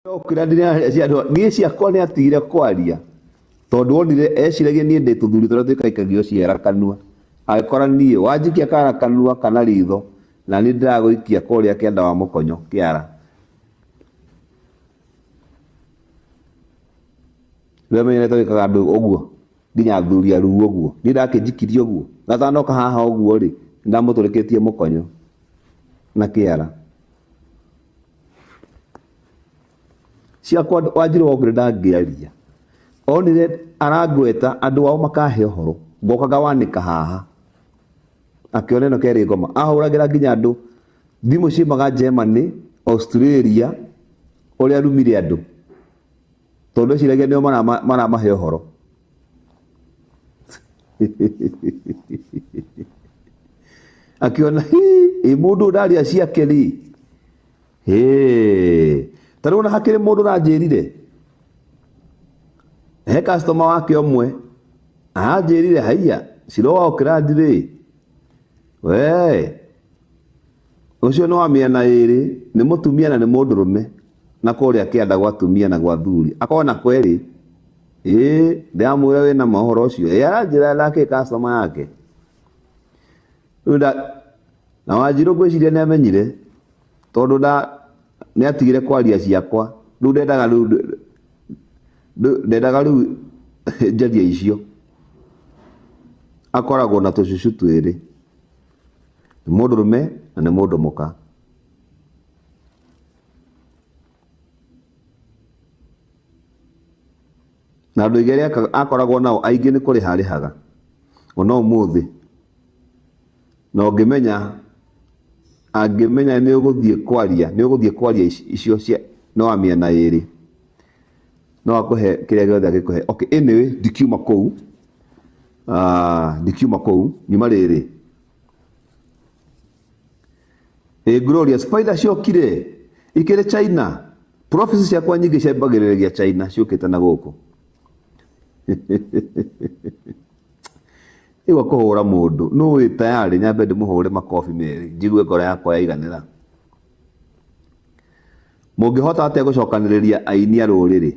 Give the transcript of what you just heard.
Okĩra niĩ ciakwa nĩ atigire kwaria tondũ onire eciragia niĩ ndĩ tũthuri tũrĩa twĩkaikagio ciara kanua, agĩkora niĩ wanjikia kara kanua kana ritho na niĩ ndĩragũikia kũrĩa kĩanda wa mũkonyo kĩara. Rĩu menyerete gwĩkaga andũ ũguo nginya athuri aruu ũguo, niĩ ndakĩnjikirie ũguo gatanoka haha ũguo rĩ, ndamũtũrĩkĩtie mũkonyo na kĩara. Ciakwa Wanjirũ wokire ndangĩaria, onire arangweta andũ ao makahe ũhoro, ngoka ngawanĩka haha, akĩona ĩno kerĩ ngoma, ahũragĩra nginya andũ thimũ ciumaga Germany, Australia, ũrĩa arumire andũ, tondũ eciragia nĩo maramahe ũhoro. Akĩona ĩ mũndũ ũyũ ndaria ciake rĩ, hĩ, ta rĩu ona hakĩrĩ mũndũ ũranjĩrire, he customer wake ũmwe aranjĩrire haiya Shiro wa Auckland rĩ, we ũcio nĩ wa mĩena ĩrĩ, nĩ mũtumia na nĩ mũndũrũme, na kũrĩa kĩanda gwa atumia na gwa athuri akoragwo na kwerĩ. Ĩĩ ndĩramwĩra wĩna ma ũhoro ũcio, ĩ aranjĩra ndakĩ customer yake. Rĩu na Wanjirũ ngwĩciria nĩ amenyire tondũ nĩ atigire kwaria ciakwa, rĩu ndendaga rĩu ndendaga rĩu njarie icio. Akoragwo na tũcucu twĩrĩ, nĩ mũndũrũme na nĩ mũndũ mũka. Na andũ aingĩ arĩa akoragwo nao aingĩ nĩ kũrĩha arĩhaga ona ũmũthĩ, na ũngĩmenya angĩmenya nĩ ũgũthiĩ kwaria, nĩ ũgũthiĩ kwaria icio cia no wa mĩena ĩrĩ, no akũhe kĩrĩa gĩothe angĩkũhe. Okay, anyway, ndikiuma kũu, ndikiuma kũu, nyuma rĩrĩ. Ĩ Gloria, spider ciokire ikĩrĩ China. Prophecy ciakwa nyingĩ ciambagĩrĩria China ciũkĩte na gũkũ. Igua kũhũra mũndũ, nũ wĩ tayarĩ nyambe ndĩmũhũre makobi merĩ njigue ngoro yakwa yaiganĩra. Mũngĩhota atĩa gũcokanĩrĩria aini a rũrĩrĩ?